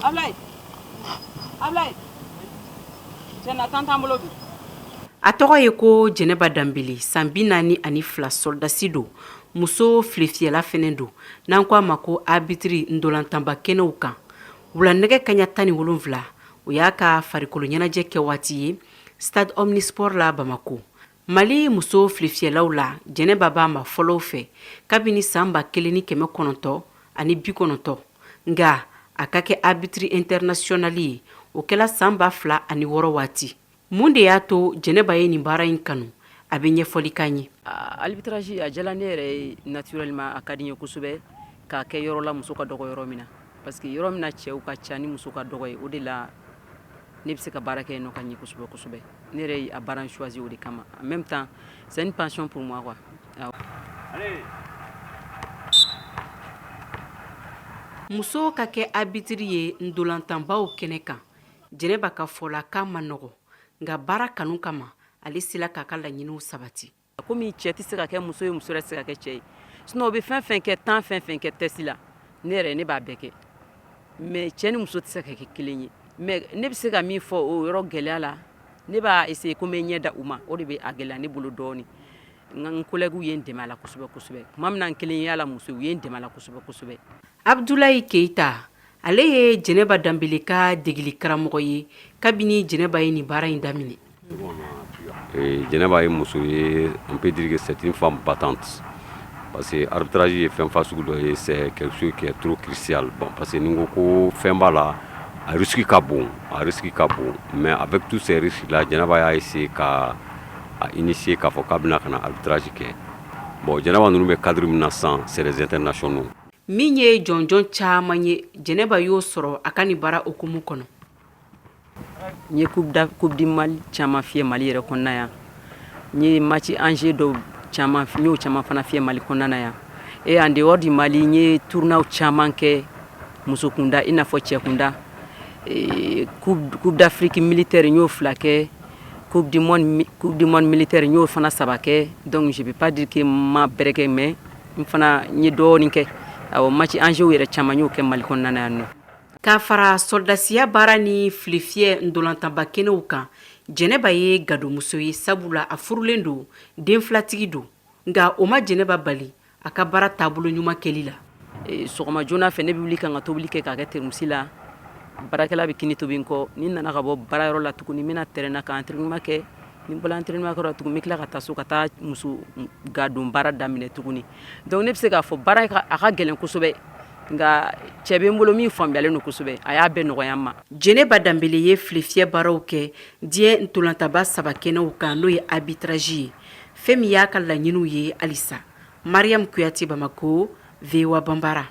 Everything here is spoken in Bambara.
Ablaye, Ablaye, cɛ na temps t'an bolo bi. A tɔgɔ ye ko Jɛnɛba Danbele, san 42, sɔrɔdasi don, muso filefiyɛla fɛnɛ don, n'an ko a ma ko arbitre ntolantanba kɛnɛw kan. Wula nɛgɛ kaɲa 17, o y'a ka farikolo ɲɛnajɛ kɛ waati ye stade omnisport la Bamako. Mali muso filefiyɛlaw la, Jɛnɛba b'a ma fɔlɔw fɛ kabini san 1990, nka a ka kɛ arbitre international ye, o kɛla san 2006 waati. Mun de y'a to Jɛnɛba ye nin baara in kanu? A bɛ ɲɛfɔli kan ye. Arbitrage a diyala ne yɛrɛ ye naturellement, a ka di n ye kosɛbɛ k'a kɛ yɔrɔ la muso ka dɔgɔ yɔrɔ min na, parce que yɔrɔ min na cɛw ka ca ni muso ka dɔgɔ ye, o de la ne bɛ se ka baara kɛ yen nɔ ka ɲɛ kosɛbɛ kosɛbɛ. Ne yɛrɛ ye a baara in choisi o de kama. En même temps, c'est une passion pour moi, quoi. Allez. Muso ka kɛ arbitre ye ntolantanbaw kɛnɛ kan, Jɛnɛba ka fɔ la, k'a ma nɔgɔ, nka baara kanu kama, ale sela k'a ka laɲiniw sabati. Komi cɛ tɛ se ka kɛ muso ye, muso yɛrɛ tɛ se ka kɛ cɛ ye, sinon o bɛ fɛn fɛn kɛ, temps fɛn fɛn kɛ test la, ne yɛrɛ ne b'a bɛɛ kɛ, mais cɛ ni muso tɛ se ka kɛ kelen ye. Mais ne bɛ se ka min fɔ o yɔrɔ gɛlɛya la, ne b'a essayer ko n bɛ ɲɛ da u ma, o de bɛ a gɛlɛya ne bolo dɔɔnin. N ka n collègues ye n dɛmɛ a la kosɛbɛ kosɛbɛ. Tuma min na n kelen y'a la muso, u ye n dɛmɛ a la kosɛbɛ kosɛbɛ. Abdulayi Keyita, ale ye Jɛnɛba Danbele ka degeli karamɔgɔ ye kabini Jɛnɛba ye nin baara in daminɛ. Jɛnɛba ye muso ye, on peut dire que c'est une femme battante, parce que arbitrage ye fɛn fa sugu dɔ ye, c'est quelque chose qui est trop crucial. Bon, parce que ni ko ko fɛn b'a la, a risque ka bon, a risque ka bon, mais avec tous ces risques là, Jɛnɛba y'a essayer ka a initier k'a fɔ k'a bɛna ka na arbitrage kɛ. Bon, Jɛnɛba ninnu bɛ cadre min na sisan, c'est les internationaux. Min ye jɔnjɔn caman ye, Jɛnɛba y'o sɔrɔ a ka nin baara hukumu kɔnɔ. N ye coupe du Mali caman fiyɛ Mali yɛrɛ kɔnɔna yan. N ye match enjeu dɔw caman, n y'o caman fana fiyɛ Mali kɔnɔna na yan. Et en dehors du Mali, n ye tournoi caman kɛ muso kunda i n'a fɔ cɛ kunda. Coupe d'Afrique militaire, n y'o fila kɛ. Coupe du monde militaire, n y'o fana saba kɛ. Donc je peux pas dire que n ma bɛrɛ kɛ, mais n fana n ye dɔɔnin kɛ. Awɔ, match enjeu yɛrɛ caman, n y'o kɛ Mali kɔnɔna na yan nɔ. K'a fara sɔrɔdasiya baara ni filefiyɛ ntolantanba kɛnɛw kan, Jɛnɛba ye gadomuso ye, sabula a furulen don, den filatigi don. Nka o ma Jɛnɛba bali a ka baara taabolo ɲuman kɛli la. Sɔgɔma joona fɛ, ne bɛ wuli ka n ka tobili kɛ k'a kɛ thermos la. Baarakɛla bɛ kini tobi n kɔ. Ni n nana ka bɔ baarayɔrɔ la tuguni, n bɛna terrain na ka entraînement kɛ. Ni n bɔra entraînement kɛyɔrɔ la tuguni, n bɛ tila ka taa so ka taa muso gadon baara daminɛ tuguni. Donc ne bɛ se k'a fɔ baara a ka gɛlɛn kosɛbɛ, nka cɛ bɛ n bolo min faamuyalen don kosɛbɛ, a y'a bɛɛ nɔgɔya n ma. Jɛnɛba Danbele ye filefiyɛ baaraw kɛ diɲɛ ntolantaba saba kɛnɛw kan, n'o ye arbitrage ye. Fɛn min y'a ka laɲiniw ye halisa? Mariam Kuyate, Bamako, VOA Banbara.